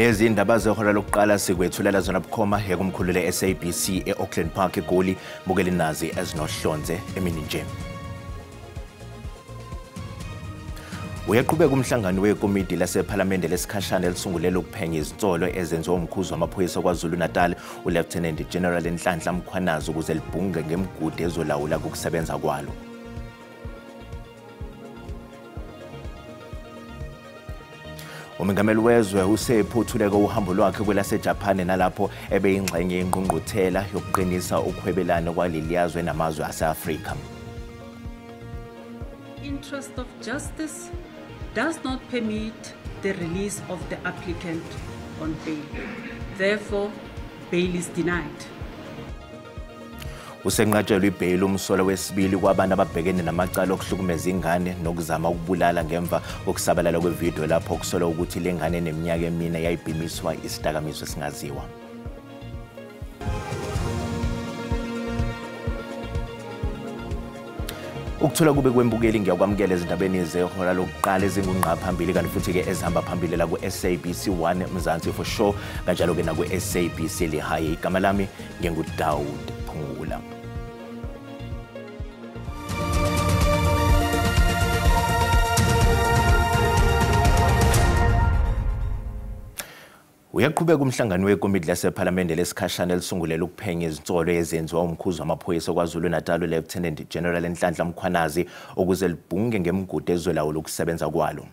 Lezi indaba zehora lokuqala sikwethulela zona bukhoma ekumkhulu le-SABC e-Auckland Park eGoli. Bukeli nazi ezinohlonze emini nje. Uyaqhubeka umhlangano wekomidi lasephalamende lesikhashana elisungulela ukuphenya izinsolo ezenziwa umkhuzi wamaphoyisa KwaZulu-Natal uLieutenant General Nhlanhla Mkhwanazi ukuze libhunge ngemigudu ezolawula ukusebenza kwalo. Umengameli wezwe usephothuleke uhambo lwakhe kwelaseJapan nalapho ebeyingxenye yengqungquthela yokuqinisa ukuhwebelana kwaleliyazwe namazwe ase-Afrika. Interest of justice does not permit the release of the applicant on bail. Therefore, bail is denied. Usenqatshelwe ibheyili umsolwa wesibili kwabantu ababhekene namacala okuhlukumeza ingane nokuzama ukubulala ngemva kokusabalala kwevidiyo lapho kusolwa ukuthi le ngane eneminyaka emine yayibhimiswa isidakamizwa esingaziwa. Ukuthula kube kwembukeli, ngiyakwamukela ezindabeni zehora lokuqala ezingungqa phambili kanti futhi-ke ezihamba phambili la ku-SABC 1 Mzansi for sure, kanjalo-ke naku-SABC Lehae. Igama lami nginguDaud Phungula. Uyaqhubeka umhlangano wekomidi lasephalamende lesikhashana elisungulela ukuphenya izinsolo ezenziwa umkhuzi wamaphoyisa KwaZulu-Natal uLieutenant General Nhlanhla Mkhwanazi ukuze libhunge ngemigudu ezolawula ukusebenza kwalo.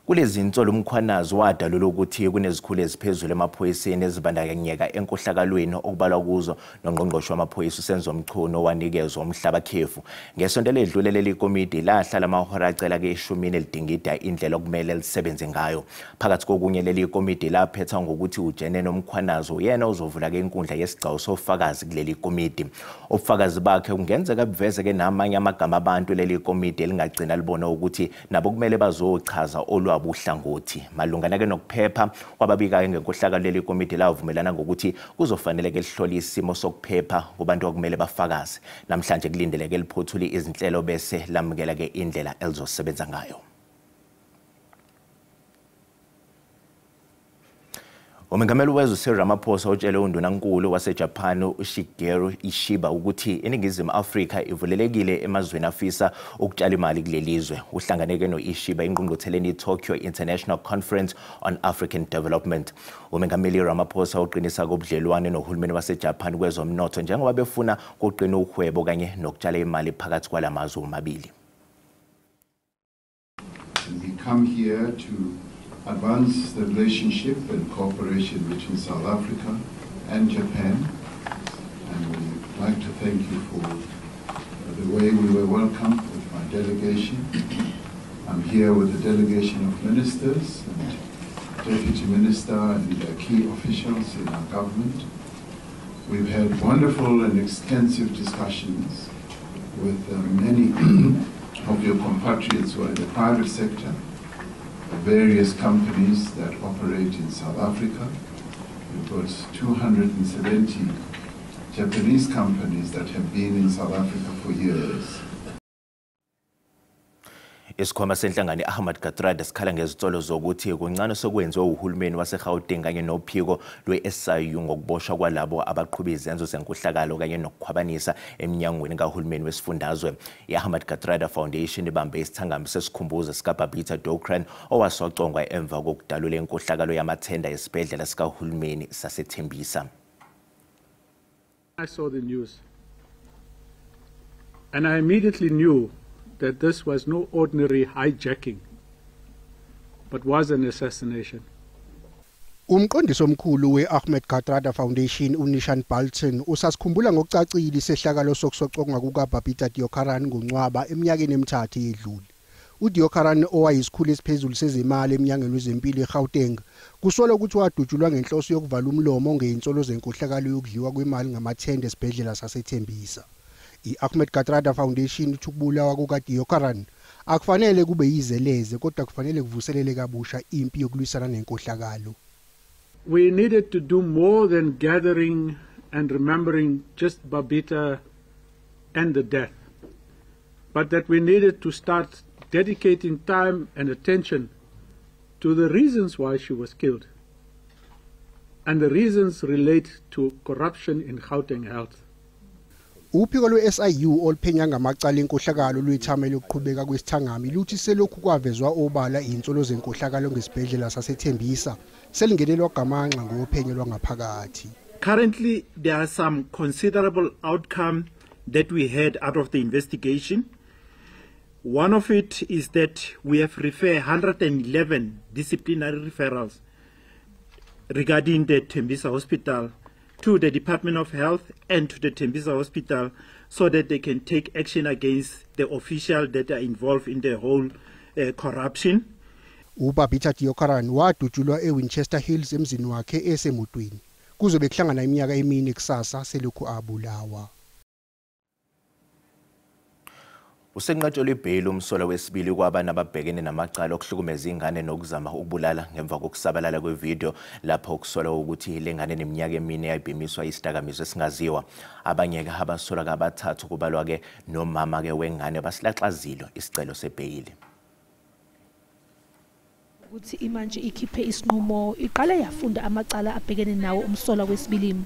Kulezi nsolo uMkhwanazi wadalula ukuthi kunezikhulu eziphezulu emaphoyiseni ezibandakanyeka enkohlakalweni okubalwa kuzo nongqongqoshe wamaphoyisa uSenzo Mchunu owanikezwa umhlaba khefu. Ngesonto eledlule leli komidi lahlala amahora acela ke eshumini elidingida indlela okumele lisebenze ngayo. Phakathi kokunye leli komidi laphetha ngokuthi uJenene uMkhwanazi uyena ozovula ke inkundla yesigcawu sofakazi kuleli komidi. Ubufakazi bakhe kungenzeka buveze ke namanye amagama abantu leli komidi elingagcina libona ukuthi nabo kumele bazochaza olwa uhlangothi. Malungana ke nokuphepha kwababikayo ngenkohlakalo leli komidi lavumelana ngokuthi kuzofanele ke lihlole isimo sokuphepha kubantu okumele bafakaze. Namhlanje kulindeleke liphothule izinhlelo bese lamukela ke indlela elizosebenza ngayo. Umengameli wezwe Cyril Ramaphosa utshele undunankulu waseJapan uShigeru Ishiba ukuthi iNingizimu Afrika ivulelekile emazweni afisa ukutshala imali kuleli zwe. Uhlanganeke no-Ishiba engqungqutheleni i-Tokyo International Conference on African Development. Umengameli Ramaphosa uqinisa kobudlelwane nohulumeni waseJapan kwezomnotho njengoba befuna ukuqina uhwebo kanye nokutshala imali phakathi kwalamazwe omabili. We come here to advance the relationship and cooperation between South Africa and Japan. And we'd like to thank you for the way we were welcomed with my delegation. I'm here with a delegation of ministers and deputy minister and key officials in our government. We've had wonderful and extensive discussions with many of your compatriots who are in the private sector, various companies that operate in South Africa. We've got 270 Japanese companies that have been in South Africa for years. Isikhwama senhlangano i-Ahmed Kathrada sikhala ngezinsolo zokuthi kuncane sokwenziwe uhulumeni waseGauteng kanye nophiko lwe-SIU ngokuboshwa kwalabo abaqhuba izenzo zenkohlakalo kanye nokukhwabanisa eminyangweni kahulumeni wesifundazwe. I-Ahmed Kathrada Foundation ibambe isithangami sesikhumbuzo sikaBabita Deokaran owasocongwa emva kokudalula inkohlakalo yamathenda esibhedlela sikahulumeni saseThembisa. I saw the news and I immediately knew that this was no ordinary hijacking, but was an assassination. Umqondisi omkhulu we-Ahmed Kathrada Foundation uNishan Balton usasikhumbula ngokucacile isehlakalo sokusocongwa kukaBabita Deokaran ngoNcwaba eminyakeni emithathu eyedlule. uDeokaran owayisikhulu esiphezulu sezimali eminyangweni wezempilo eGauteng kusolwa ukuthi wadutshulwa ngenhloso yokuvala umlomo ngezinsolo zenkohlakalo yokudliwa kwemali ngamathenda esibhedlela saseThembisa. I-Ahmed Kathrada Foundation ithi ukubulawa kukaDeokaran akufanele kube yizeleze kodwa kufanele kuvuselele kabusha impi yokulwisana nenkohlakalo. We needed to do more than gathering and remembering just Babita and the death, but that we needed to start dedicating time and attention to the reasons why she was killed. And the reasons relate to corruption in Gauteng Health. Uphiko lwe-SIU oluphenya ngamacala enkohlakalo luyithamele ukuqhubeka kwesithangami luthi selokhu kwavezwa obala izinsolo zenkohlakalo ngesibhedlela saseThembisa selingenelwa gamanxa ngophenyo lwangaphakathi. Currently there are some considerable outcome that we had out of the investigation. One of it is that we have referred 111 disciplinary referrals regarding the Tembisa Hospital to the Department of Health and to the Tembisa Hospital so that they can take action against the officials that are involved in the whole corruption. UBabita Deokaran wadutshulwa eWinchester Hills emzini wakhe esemotweni. Kuzobe kuhlangana iminyaka emine kusasa selokhu abulawa. Usenqatshelwe ibheyili umsolwa wesibili kwabana ababhekene namacala okuhlukumeza ingane nokuzama ukubulala ngemva kokusabalala kwevideo lapho kusolwa ukuthi le ngane neminyaka emine yayibhemiswa isidakamizwa esingaziwa. Abanye-ke abasolwa kabathathu kubalwa-ke nomama-ke wengane basilaxazile isicelo sebheyili. Ukuthi imanje ikhiphe isinqumo iqale yafunda amacala abhekene nawo umsolwa wesibili.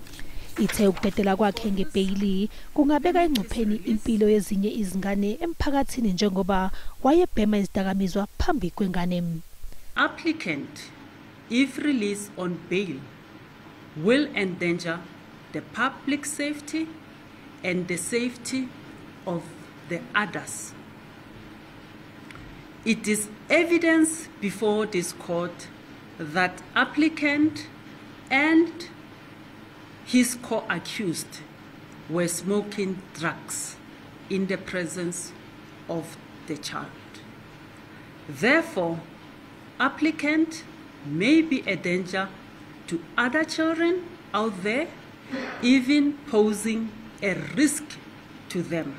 Ithe ukudedela kwakhe ngebheyili kungabeka engcupheni impilo yezinye izingane emphakathini njengoba wayebhema izidakamizwa phambi kwengane. Applicant, if released on bail, will endanger the public safety and the safety of the others. It is evidence before this court that applicant and his co-accused were smoking drugs in the presence of the child. Therefore, applicant may be a danger to other children out there, even posing a risk to them.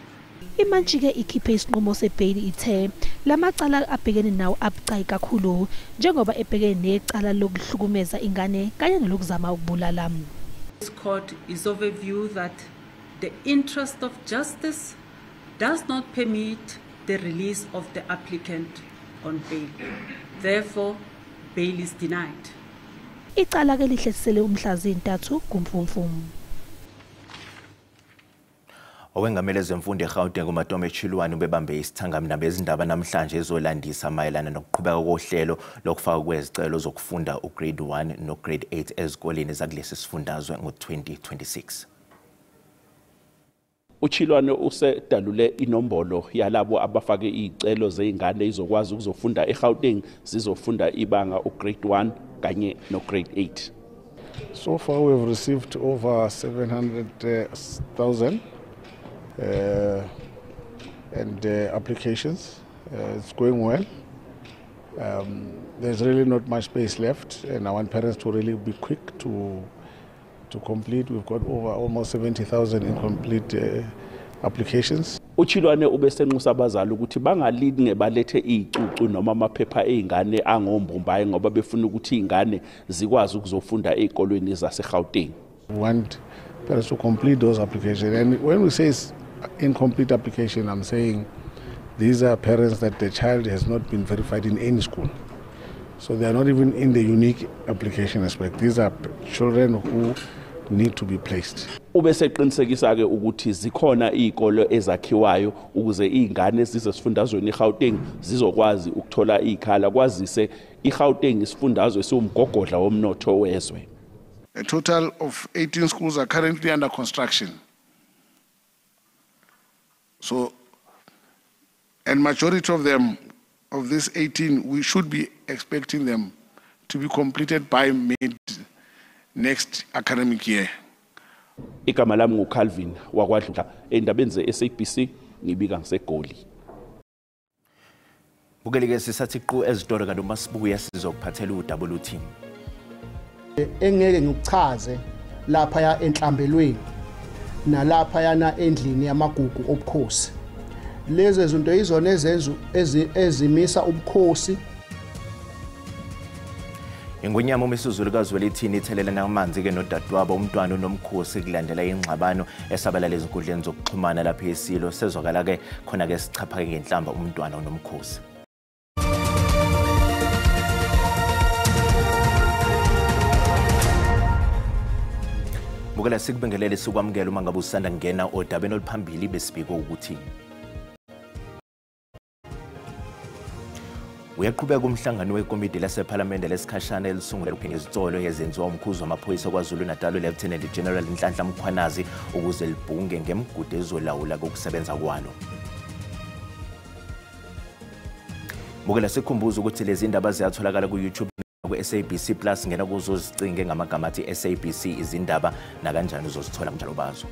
Imantshi-ke ikhiphe isinqumo sebheyili ithe lamacala abhekene nawo abucayi kakhulu njengoba ebhekene necala lokuhlukumeza ingane kanye nelokuzama ukubulala. This court is of a view that the interest of justice does not permit the release of the applicant on bail. Therefore, bail is denied. Icala ke lihlehlisele umhla zintathu kuMfumfu. Owengamele ezemfundo eGauteng uMatome Chiloane ubebambe isithangami nabezindaba namhlanje ezolandisa mayelana nokuqhubeka kohlelo lokufakwa kwezicelo zokufunda ugrade 1 nograde 8 ezikoleni zakulesi sifundazwe ngo-2026. uChiloane usedalule inombolo yalabo abafake izicelo zeingane izokwazi ukuzofunda eGauteng zizofunda ibanga ugrade 1 kanye nograde 8. So far we have received over 700,000 and applications. It's going well. There's really not much space left, and I want parents to really be quick to complete. We've got over almost 70,000 incomplete applications. uChiloane ubesenxusa abazali ukuthi bangalinge balethe izicucu noma amaphepha eingane angombumbayi ngoba befuna ukuthi izingane zikwazi ukuzofunda ezikolweni zaseGauteng. We want parents to complete those applications, and when we say incomplete application, I'm saying these are parents that the child has not been verified in any school. So they are not even in the unique application aspect. These are children who need to be placed. Ubeseqinisekisa ke ukuthi zikhona izikolo ezakhiwayo ukuze izingane zizesifundazweni eGauteng zizokwazi ukuthola izikhala kwazise iGauteng isifundazwe esiwumgogodla womnotho wezwe. A total of 18 schools are currently under construction. So, and majority of them, of these 18, we should be expecting them to be completed by mid next academic year. Igama lami nguCalvin wakwadlula endabeni ze-SABC ngibika ngiseGoli. Bukelike sisathi qu ezitolo kanti uma sibuya sizokuphathela udaba oluthi engeke ngikuchaze lapha ya enhlambelweni nalapha yana endlini yamagugu obukhosi. Lezi zinto izona ezenzo ezimisa ubukhosi. Ingonyama uMisuzulu kaZwelithini ithelelana amanzi ke nodadewabo umntwana uNomkhosi kulandela ingxabano esabalala ezinkundleni zokuxhumana lapha esilo sezwakala ke khona ke sichaphake ngenhlamba umntwana uNomkhosi. Bukela sikubingelele sikwamukela uma ngabe usanda kungena odabeni oluphambili besibiko ukuthi uyaqhubeka umhlangano wekomidi lasePhalamende lesikhashana elisungule ukuphenya izitsolo ezenziwa umkhuzi wamaphoyisa KwaZulu-Natal Lieutenant General Nhlanhla Mkhwanazi ukuze libhunge ngemigudu ezolawula kokusebenza kwalo. Bukela sikhumbuza ukuthi lezi ndaba ziyatholakala ku-YouTube ku-SABC Plus, ngena kuzo zicinge ngamagama athi SABC izindaba nakanjani uzozithola njalo bazo.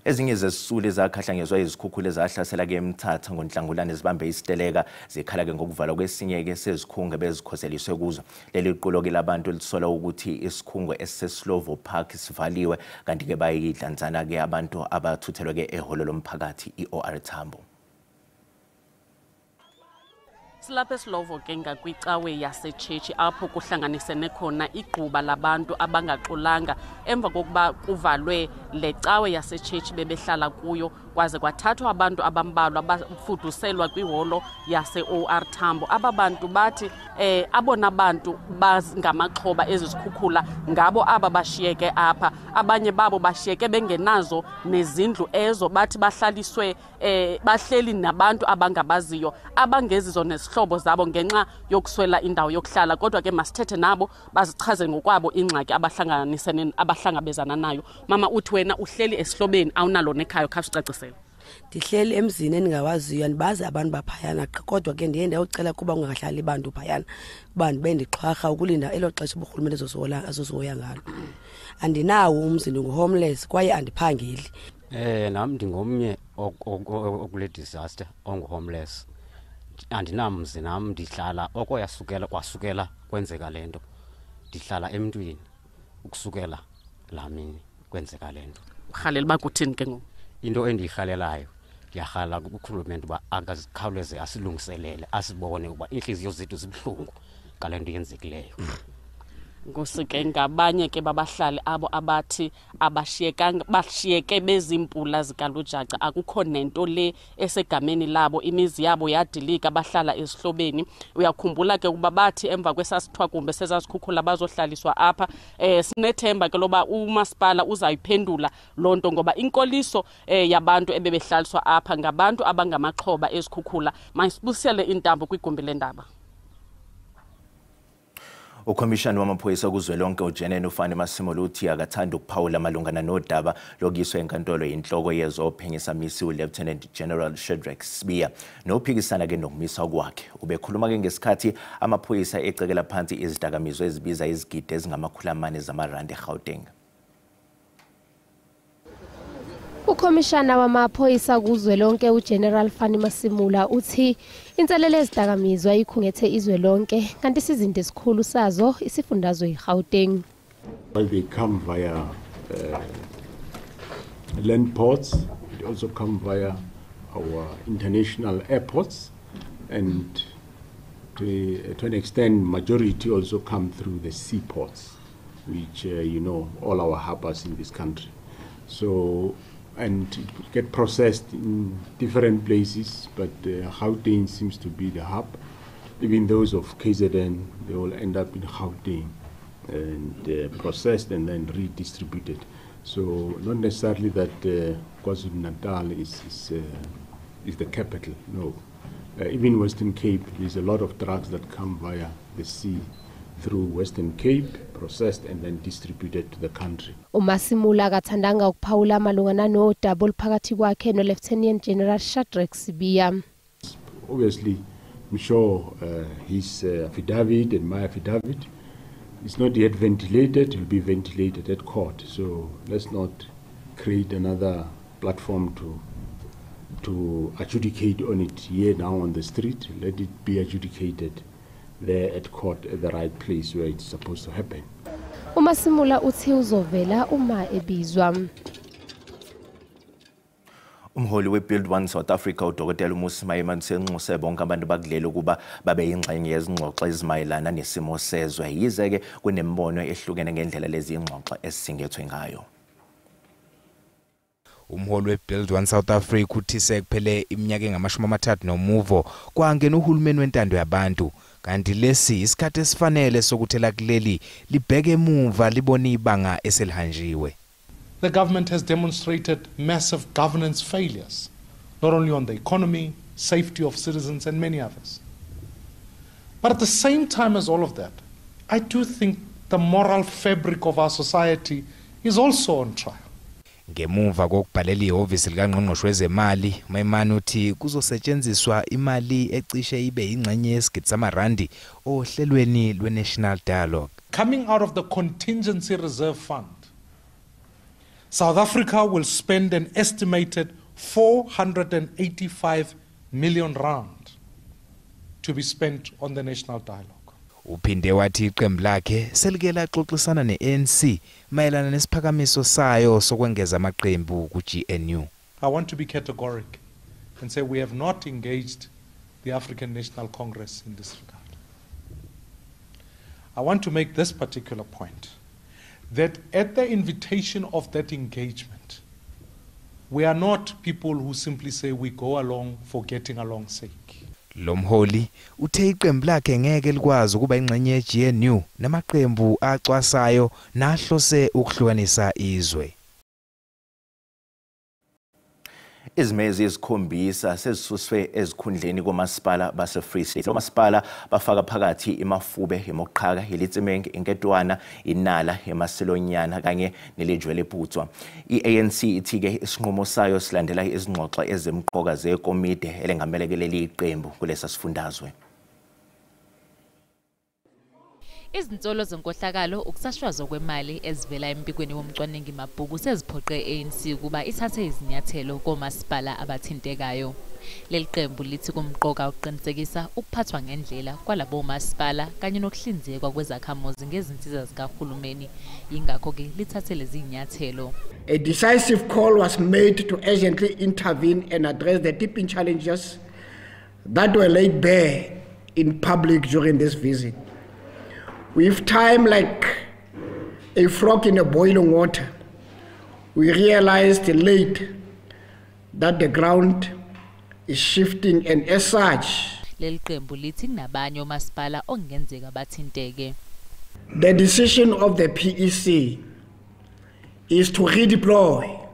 Ezinye zezisulu ezakhahlanyezwa izikhukhula ezahlasela ke eMthatha ngoNhlangulana zibambe isiteleka zikhala ke ngokuvalwa kwesinye ke sezikhungo bezikhoseliswe kuzo. Leli qulo ke labantu lisola ukuthi isikhungo esiseSlovo Park sivaliwe, kanti ke bayidlanzana ke abantu abathuthelwe ke ehholo lomphakathi iOR Tambo. Silapha eSlovo ke ngakwicawe yaseChurch apho kuhlanganisene khona igquba labantu abangaxolanga emva kokuba kuvalwe le cawe yaseChurch bebehlala kuyo, kwaze kwathathwa abantu abambalwa bafuduselwa kwiholo yase-OR Tambo. Aba bantu bathi abona bantu bangamaxhoba ezizikhukhula ngabo aba bashiyeke apha, abanye babo bashiyeke bengenazo nezindlu ezo, bathi bahlaliswe bahleli nabantu abangabaziyo abangezizo nezihlobo zabo ngenxa yokuswela indawo yokuhlala. Kodwa ke masithethe nabo bazichaze ngokwabo ingxaki abahlangabezana nayo. Mama, uthi wena uhleli esihlobeni awunalo nekhaya, khawusicacisele. Ndihleli emzini endingawaziyo, andibazi abantu baphayana, kodwa ke ndiye ndiyawucela kuba ungahlali bantu phayana, kuba ndibe ndixhwarha ukulinda elo xesha uburhulumente azozihoya ngalo. Andinawo umzi, ndingu-homeless kwaye andiphangeli. Nam ndingomnye okule disaster ongu-homeless. Andinamzi nam, ndihlala oko kwasukela kwenzeka le nto, ndihlala emntwini ukusukela laa mini kwenzeka le nto. Urhalela uba kuthini ke ngoku? Into endiyirhalelayo, ndiyarhalela kurhulumente uba akazikhawuleze asilungiselele, asibone ukuba iintliziyo zethu zibuhlungu ngale nto yenzekileyo. Nkosi ke ngabanye ke babahlali abo abathi abashiyekanga, bashiyeke bezimpula zikalujaca, akukho nento le esegameni labo, imizi yabo yadilika, bahlala ezihlobeni. Uyakhumbula ke ukuba bathi emva kwesasithwakumbe sezasikhukhula bazohlaliswa apha. Sinethemba ke loba umasipala uzayiphendula loo nto, ngoba inkoliso yabantu ebebehlaliswa apha ngabantu abangamaxhoba ezikhukhula. Masibusele intambo kwigumbi lendaba. Ukhomishani wamaphoyisa kuzwelonke uJenene uFani Masemola uthi akathanda ukuphawula malungana nodaba lokuyiswa enkantolo yinhloko yezophenyo samisiwe Lieutenant General Shadrack Sibiya nophikisana ke nokumiswa kwakhe. Ubekhuluma ke ngesikhathi amaphoyisa ecekela phansi izidakamizwa ezibiza izigidi ezingama-400 zamarandi eGauteng. Ukhomishana wamaphoyisa kuzwelonke uGeneral Fani Masemola uthi inselele ezidakamizwa ikhungethe izwe lonke, kanti isizinda esikhulu sazo isifundazwe iGauteng. Well, they come via land ports, they also come via our international airports, and to an extent majority also come through the seaports, which you know, all our harbors in this country. So, and it get processed in different places, but Gauteng seems to be the hub. Even those of KZN, they will end up in Gauteng and processed and then redistributed. So not necessarily that KwaZulu-Natal is the capital, no. Even Western Cape, there's a lot of drugs that come via the sea through Western Cape, processed and then distributed to the country. UMasemola akathandanga ukuphawula malungana nodaba oluphakathi kwakhe no Lieutenant General Shadrack Sibiya. Obviously, I'm sure his affidavit and my affidavit is not yet ventilated, it will be ventilated at court. So let's not create another platform to adjudicate on it here now on the street. Let it be adjudicated there at court at the right place where it's supposed to happen. UMasemola uthi uzovela uma ebizwa. Umholi we-Build One South Africa uDokotela uMmusi Maimane usenxuse bonke abantu bakuleli ukuba babe yingxenye yezingxoxo ezimayelana nesimo sezwe, yize-ke kunemibono ehlukene ngendlela lezi ingxoxo ezisingethwe ngayo. Umholi weBuild One South Africa uthi sekuphele iminyaka engama-30 nomuvo kwangena uhulumeni wentando yabantu, kanti lesi isikhathi esifanele sokuthela kuleli libheke emuva libone ibanga eselihanjiwe. The government has demonstrated massive governance failures, not only on the economy, safety of citizens and many others. But at the same time as all of that, I do think the moral fabric of our society is also on trial. Ngemuva kokubhalela ihhovisi likangqongqoshe wezemali, Maimane uthi kuzosetshenziswa imali ecishe ibe ingxenye yesigidi samarandi ohlelweni lwe-National Dialogue. Coming out of the Contingency Reserve Fund, South Africa will spend an estimated 485 million rand to be spent on the National Dialogue. Uphinde wathi iqembu lakhe selike laxoxisana ne-ANC mayelana nesiphakamiso sayo sokwengeza amaqembu ku-GNU. I want to be categoric and say we have not engaged the African National Congress in this regard. I want to make this particular point, that at the invitation of that engagement, we are not people who simply say we go along for getting along sake. Lo mholi uthe iqembu lakhe ngeke likwazi ukuba ingxenye ye-GNU namaqembu acwasayo nahlose ukuhlukanisa izwe. Izimezi ezikhombisa sezisuswe ezikhundleni komasipala base-Free State. Omasipala bafaka phakathi iMafube, iMoqhaka, iLitsemeng, iNketwana, iNala, iMaselonyana kanye neLejweleputswa. I-ANC ithi-ke isinqumo sayo silandela izingxoxo ezimqoka zekomidi elengamele iqembu kulesa sifundazwe. Izinsolo zenkohlakalo, ukusashwazwa kwemali ezivela embikweni womcwaningi mabhuku seziphoqe ANC ukuba ithathe izinyathelo komasipala abathintekayo. Leli qembu lithi kumqoka ukuqinisekisa ukuphathwa ngendlela kwalabo masipala kanye nokuhlinzekwa kwezakhamuzi ngezinsiza zikahulumeni. Yingakho-ke lithathe lezi zinyathelo. A decisive call was made to urgently intervene and address the deepening challenges that were laid bare in public during this visit. With time like a frog in a boiling water, we realized late that the ground is shifting, and as such, leli qembu lithi kunabanye omasipala okungenzeka bathinteke. The decision of the PEC is to redeploy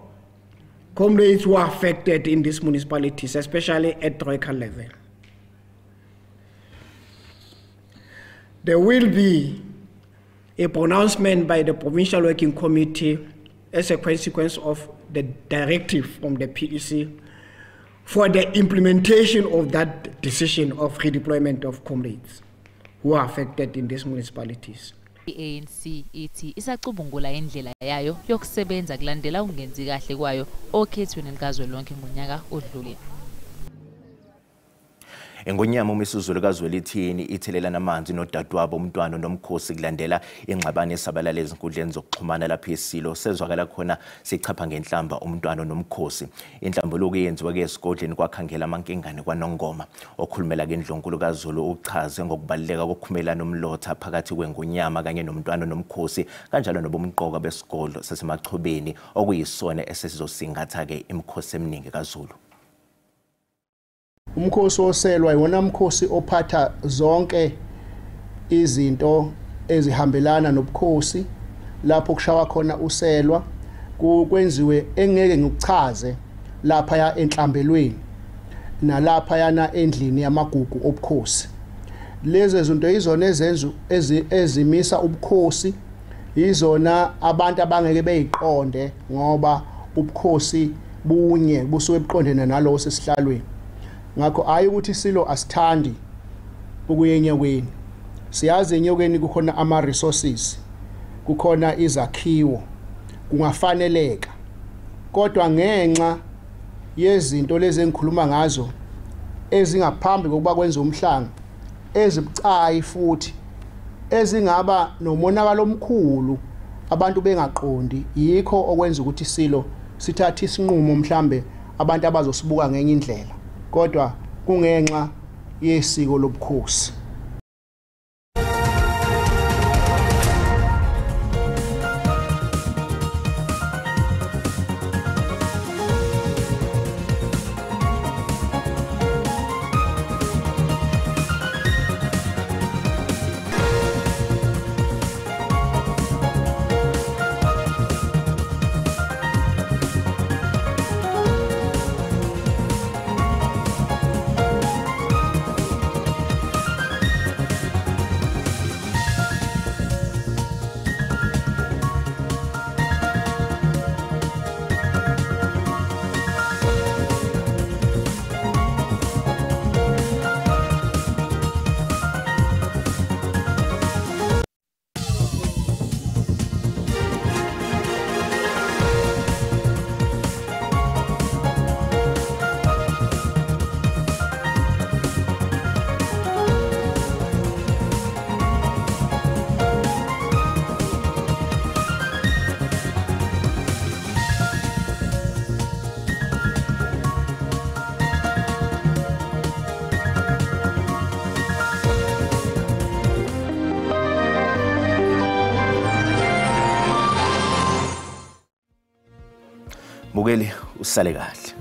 comrades who are affected in these municipalities, especially at troika level. There will be a pronouncement by the Provincial Working Committee as a consequence of the directive from the PEC for the implementation of that decision of redeployment of comrades who are affected in these municipalities. I-ANC ithi isacubungula indlela yayo yokusebenza kulandela ukungenzi kahle kwayo okhethweni likazwelonke ngonyaka odlule. Engonyama uMisuzulu kaZwelithini ithelelana amanzi nodadewabo umntwana nomkhosi kulandela ingxabano esabalala ezinkundleni zokuxhumana lapho isilo sezwakala khona sichapha ngenhlamba umntwana nomkhosi. Inhlambuluko eyenziwe ke esigodleni kwakhangela amankengane kwaNongoma. Okhulumela ke indlunkulu kaZulu uchaze ngokubaluleka kokukhumelana umlotha phakathi kwengonyama kanye nomntwana nomkhosi kanjalo nobumqoka besigodlo saseMachobeni okuyisona esesizosingatha ke imikhosi eminingi kaZulu. Umkhosi oselwa iwona mkhosi ophatha zonke izinto ezihambelana nobukhosi, lapho kushawa khona uselwa kwenziwe engeke ngikuchaze lapha enhlambelweni nalapha yana endlini yamagugu obukhosi. Lezi zinto izona ezenzo ezimisa ubukhosi, izona abantu abangeke beyiqonde ngoba ubukhosi bunye busuke buqondene nalowo sesihlalweni. Ngakho hayi ukuthi silo asithandi ukuya enyokeni. Siyazi enyokeni kukhona ama resources, kukhona izakhiwo, kungafaneleka. Kodwa ngenxa yezinto lezi engikhuluma ngazo ezingaphambi kokuba kwenze umhlanga, ezibucayi futhi ezingaba nomonakalo omkhulu abantu bengaqondi, yikho okwenza ukuthi silo sithathe isinqumo mhlambe abantu abazosibuka ngenye indlela, kodwa kungenxa yesiko lobukhosi. Mbukeli, usale kahle.